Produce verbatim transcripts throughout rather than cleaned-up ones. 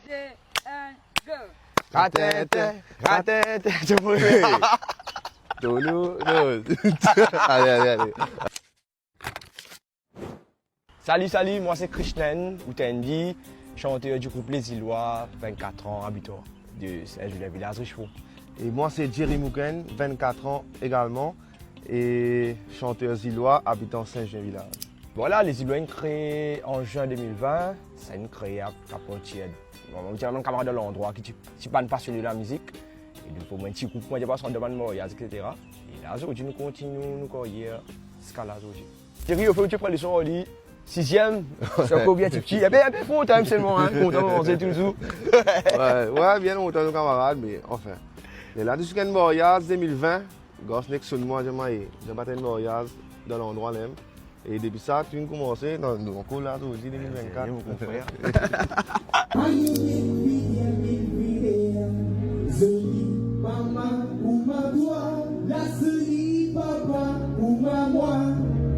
Deux, un, go. Ratintin, ratintin, tu peux. Doulou, doulou. Allez, allez, allez. Salut, salut, moi c'est Krishnan, ou Tandy, chanteur du groupe Les Îlois, vingt-quatre ans, habitant de Saint-Julien, village Richefort. Et moi, c'est Jerry Mouken, vingt-quatre ans également, et chanteur îlois, habitant Saint-Julien Village. Voilà, Les Îlois inn kree an zin de mil vin, sa inn kree a, a partir, bon, mo ti ena bann kamarad dan landrwa ki ti, ti bann pasione de lamizik, e donk pou mwa, ti group, mwa, ti pas dan bann maryaz, et cetera. E la, zordi, nou kontign nou karyer ziska la, zordi. Jerry, ofer, ti pran leson ar li, siziem, ti ankor bien tipti. Enpe, enpe for time selman, hein, kontan manze touzour. Ouais, ouais, bien lontan nou kamarad, me anfin. Me la, nou ti gagn maryaz de mil vin, gras nek sonn mwa, zame, zame pa ti ena maryaz dan landrwa mem. E depi sa, tou inn koumanse, nou, nou ankor la, zordi, de mil vin-kat. Mon frère. Zoli mama pou mwa twa, la zoli papa pou mwa mwa,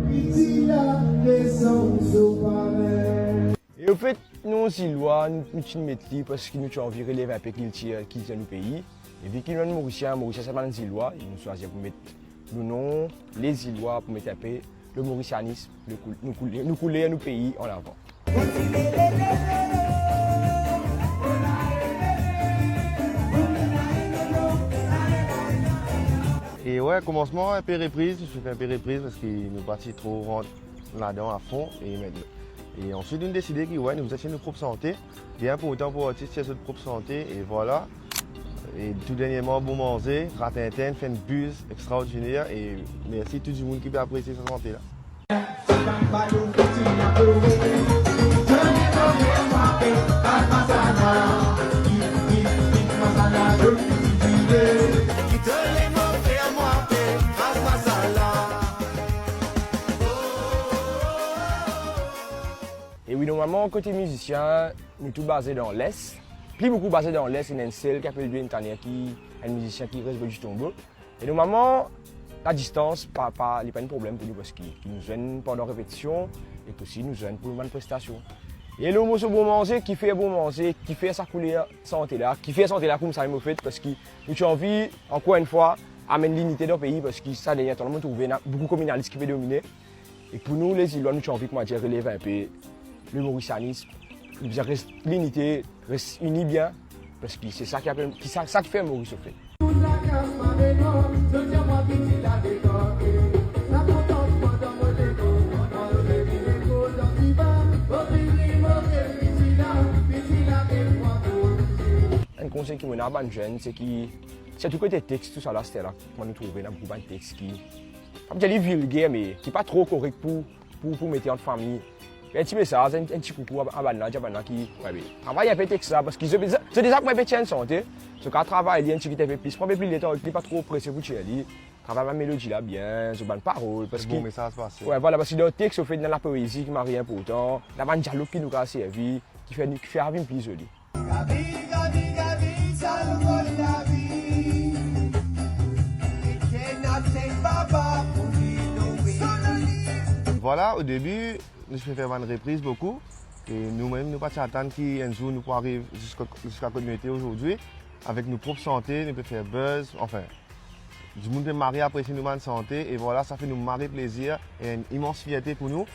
piti la, les anges au paradis. E anfet, non Zilwa, nou, nou ti met li parski nou ti anvi relev inpe kiltir, kiltir nou pei. E vi ki nou bann Morisien, Morisien se bann Zilwa, e nou swazir pou met nou nom, Les Îlois, pou met inpe le morisianism, le koul-, nou kouler, nou kouler nou pei an avan. E ouais, koumansman, inpe repriz, nou ti fer inpe repriz parski nou pa ti tro rant ladan afon, e met, e answit, nou deside ki, ouais, nou bizin tir nou prop sante. Bien inportan pou artis tir zot prop sante, e vwala. E tou dernieman, Bon Manze, Ratintin, fer enn buzz extraordiner, e mersi tou dimoun ki pe apresie sa sante la. E wi, normalman, kote mizisien, nou tou baze dan Les. Pli boukou baze dan Les, ena enn sel ki apel Dwayne Tanner, ki enn mizisien ki res bor di tonbo. E normalman, ladistans, pa, pa, li pa enn problem pou nou, parski ki nou zwenn pandan repetision, e osi nou zwenn pou bann prestasion. E lor morso Bon Manze, ki fer Bon Manze, ki fer sa kouler sante la, ki fer sante la koumsa mem, anfet, parski nou ti anvi, ankor enn fwa, amenn linite dan pei, parski sa dernie tan la, mo trouve ena boukou kominalis ki pe domine. E pou nou, Lezilwa, nou ti anvi, koumadir, relev inpe le morisianism, nou bizin res linite, res ini bien, parski se sa ki apel, ki sa, sa ki fer Moris, anfet. Enn konsey ki mo ena a bann zenn, se ki, sirtou kote text, tousala, aster la, kouma nou trouve, ena boukou bann text ki, pa pou dir li vilger, me ki pa tro korek pou, pou, pou mete ant fami. Enn ti mesaz, enn, enn ti koukou a, a bann la, dir a bann la ki, wi, be, travay inpe text la, parski zot, zot deza pou inpe tir enn sante, zot kav travay li enn tigit inpe plis, pran inpe pli letan, li pa tro prese pou tir li, travay bann melodi la bien, zot bann parol, parski, bon mesaz pase. Wi, vwala, parski dan text, anfet, ena lapoezi ki mari inportan, ena bann dialog ki nou kav servi, ki fer, ki fer vinn pli zoli. Gaby, Gaby, Gaby, sa nou vol lavi. Etienne Absent, papa pou li, nou wi. Vwala, o debi, nou ti pe fer bann repriz boukou. E nou mem, nou pa ti atann ki enn zour nou pou ariv ziska, ziska kot nou ete azordi. Avek nou prop sante, nou pe fer buzz, anfin, dimoun pe mari apresie nou bann sante, e vwala, sa fer nou mari plezir, e enn imans fierte pou nou.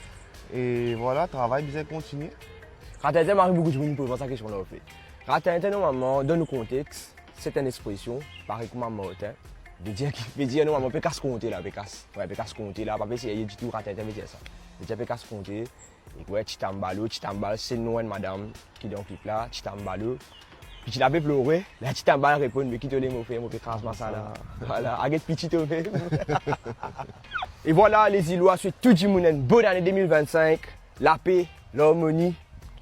E vwala, travay bizin kontinie. Ratintin, mari boukou dimoun poz mwa sa kestion la, anfet. Ratintin, normalman, dan nou kontex, se enn expresion, parey kouma Martin. Ve dir ki, ve dir, normalman, pe kas konte la, pe kas. Wi, pe kas konte la, pa pe serye ditou, ratintin ve dir sa. Ve dir pe kas konte. E wi, Ti Tambalo, Ti Tambal, se nom enn madam ki dan klip la, Ti Tambalo. Piti la pe plore, la Ti Tambal reponn, "Me ki to le mo fer, mo pe kraz masala." Vwala, aget piti to mem. E vwala, Lezilwa, swet tou dimoun enn bonn ane de mil vinn-sink, lape, larmoni,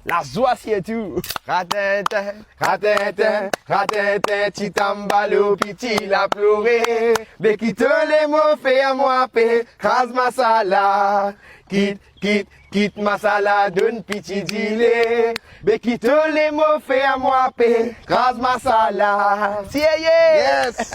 lazwa sirtou. Ratintin, ratintin, ratintin, Ti Tambalo, piti la plore. Be ki to le mo fer, mo pe kraz masala. Kit, kit, kit masala, donn piti dile. Be ki to le mo fer, mo pe kraz masala. Ti eye! Yes!